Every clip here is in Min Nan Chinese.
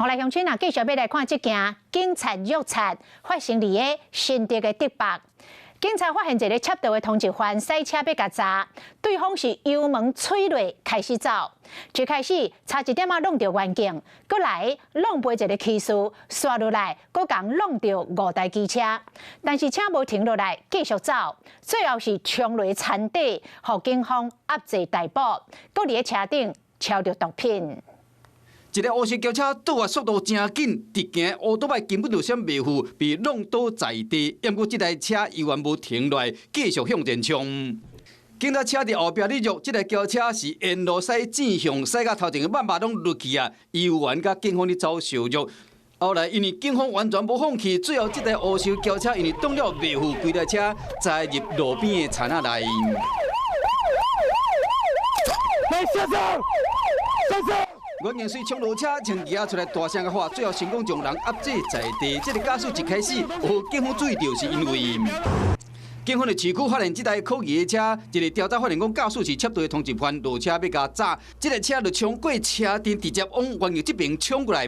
好來，鄉親啊，繼續欲來看這件警察虐賊發生佇个新竹的竹北。警察發現一个窃盜的通緝犯，駛車欲共查，對方是油門催落開始走。最開始差一點仔挵著員警，閣來挵飛一个騎士，紲落來，閣共挵著五台機車，但是車無停落來，繼續走。最後是衝落田底，予警方壓制逮捕，閣佇个車頂抄著毒品。一个烏色轎車倒啊，速度誠緊，直行烏多擺根本就閃袂赴，被挵倒在地。毋過這台車猶原無停落來，繼續向前衝。警察車佇後壁咧虐，這台轎車是沿路駛正向，駛到頭前的萬把攏落去啊，猶原佮警方咧走相虐。後來因為警方完全無放棄，最後這台烏色轎車因為擋了袂赴，規台車栽入路邊的田仔內。來下車，下車！員警隨衝落車，穿機仔出來大聲共喊，最後成功將人壓制在地。這个駕駛一開始予警方注意到，是因為警方佇市區發現這台可疑的車，一个調查發現講駕駛是窃盜的通緝犯，落車欲共查，這个車就衝過車陣，直接往員警這邊衝過來，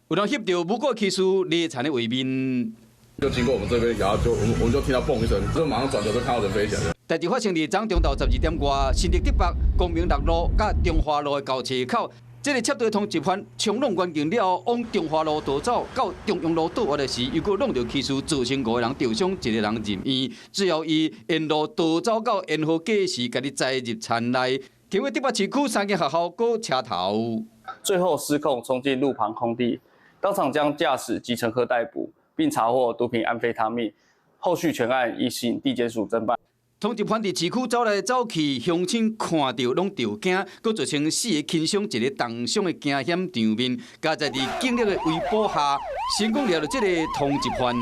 有人翕著無辜騎士掠田的畫面。就經過我們這邊，然後就我們就聽到嘣一聲，就馬上轉頭就看到人飛起來。代誌發生佇昨中晝12點外，新竹竹北光明六路佮中華路的交叉口。這个窃盜通緝犯衝挵員警了後，往中華路逃走，到中央路倒彎的時，又閣挵著騎士，造成五个人受傷，一个人入院。最後伊沿路逃走到延河街時，家己栽入田內。經過竹北市區三間學校閣車頭，最後失控衝進路旁空地，當場將駕駛及乘客逮捕，並查獲毒品安非他命。後續全案移送地檢署偵辦。通緝犯佇市區走來走去，鄉親看著攏著驚，閣造成四个輕傷、一个重傷的驚險場面。佳哉佇警力的圍捕下，成功抓著這个通緝犯。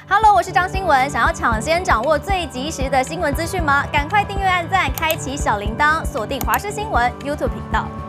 Hello，我是張新聞，想要搶先掌握最及時的新聞資訊嗎？趕快訂閱、按讚、開啟小鈴鐺，鎖定華視新聞 YouTube 頻道。